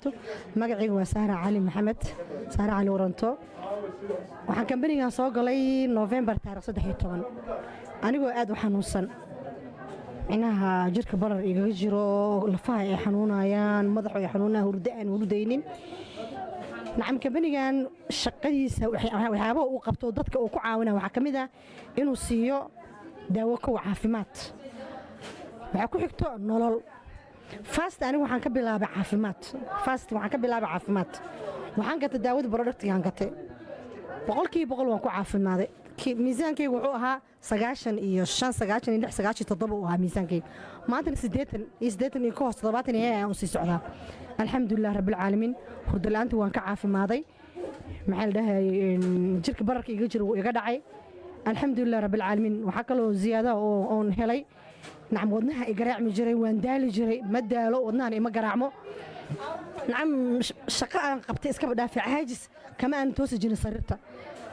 Magacayga waa Saara Cali Maxamed, Saara Cali Waranto. Waxaan kambanigan soo galay Novembar taarikh 13, anigoo aad u xanuunsan, micnaha jirka barar igaga jiro, lafaha ay xanuunayaan, madaxu ay xanuunayaan, hurdo aan hurdaynin. Nacam, kambanigan shaqadiisa, waxyaabaha uu qabto, dadka uu ku caawinaya, waxaa ka mid ah inuu siiyo daawo kow caafimaad, waxaa ku xigto nolol. First anigu waxaan ka bilaabay caafimaad. First waxaan ka bilaabay caafimaad. Waxaan gatay daawada, productigaan gatay, 100% waan ku caafimaaday. Miisaankaygu wuxuu ahaa 95, 96, 97 uu ahaa miisaankayga. Maantana 80 iyo 80 iyo ka hoos, 70 iyo ayaan usii socdaa. Alxamdulilah rabbilcaalamiin. Hurdo la'aantii waan ka caafimaaday. Maxaa la dhahay, jirka bararka iga jira wuu iga dhacay. Alxamdulilah rabbilcaalamiin. Waxaa kaloo ziyaada oon helay, nacam, wadnaha i garaacmi jiray, waan daali jiray, ma daalo, wadnahana ima garaacmo. Nacam, shaqo aan qabtay iskaba dhaafay, caajis kama aan toosi jirin sariirta.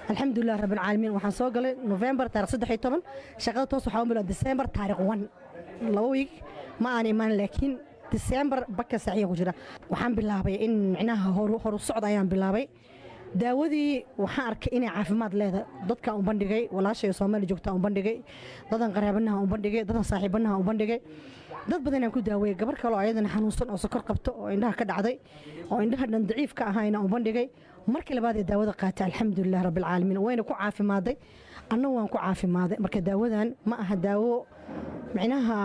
Alxamdulilah rabbilcaalamiin. Waxaan soo galay November taarikh 13. Shaqada toos waxaa u bilaa December taarikh 1. 2 wiig ma aan imaan, laakiin December baka saxiya ku jira. Waxaan bilaabay in micnaha horu socod ayaan bilaabay. Daawadii waxaan arkay inay caafimaad leedahay. Dadka u bandhigay, walaashay Soomaali joogta u bandhigay, dadan qaraabanaha u bandhigay, dadan saaxiibanaha u bandhigay, dad badan aan ku daaweeyay. Gabar kale oo ayadana xanuunsan oo sokor qabto oo indhaha ka dhacday oo indhaha dhan daciif ka ahayna u bandhigay. Markii labaad ee daawada qaatay, alxamdulilah rabbilcaalamiin, wayna ku caafimaaday, anna waan ku caafimaaday. Marka daawadan ma aha daawo micnaha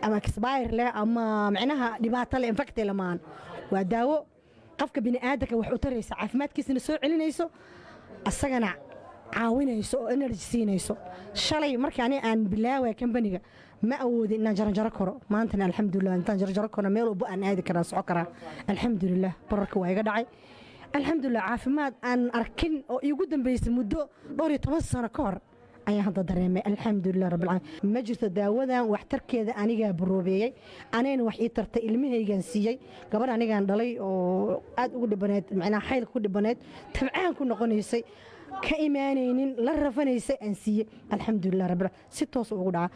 ama expire leh ama micnaha dhibaato leh, infected lamaan. Waa daawo qofka bini'aadanka wax u taraysa, caafimaadkiisana soo celinayso, asagana caawinayso oo energy siinayso. Shalay markii ani aan bilaawaya kambaniga ma awoodin inaan jaranjaro koro. Maantana alxamdulilah, intaan jaranjaro koro meel walba aan aadi karaa, soco karaa. Alxamdulilah, bararka waa iga dhacay. Alxamdulilah, caafimaad aan arkin oo iigu dambeysay muddo dhowr iyo toban sano ka hor ayaan hadda dareemay. Alxamdulilah rabbilcaalamiin. Ma jirto daawadan waxtarkeeda, anigaa baroobeeyey, anayna wax ii tartay, ilmahaygaan siiyey. Gabadh anigaan dhalay oo aad ugu dhibaneed, macnaha xaylka ku dhibaneed, tabcaan ku noqonaysay, ka imaanaynin, la rafanaysay aan siiyey. Alxamdulilah rabbil, si toos ugu dhaca.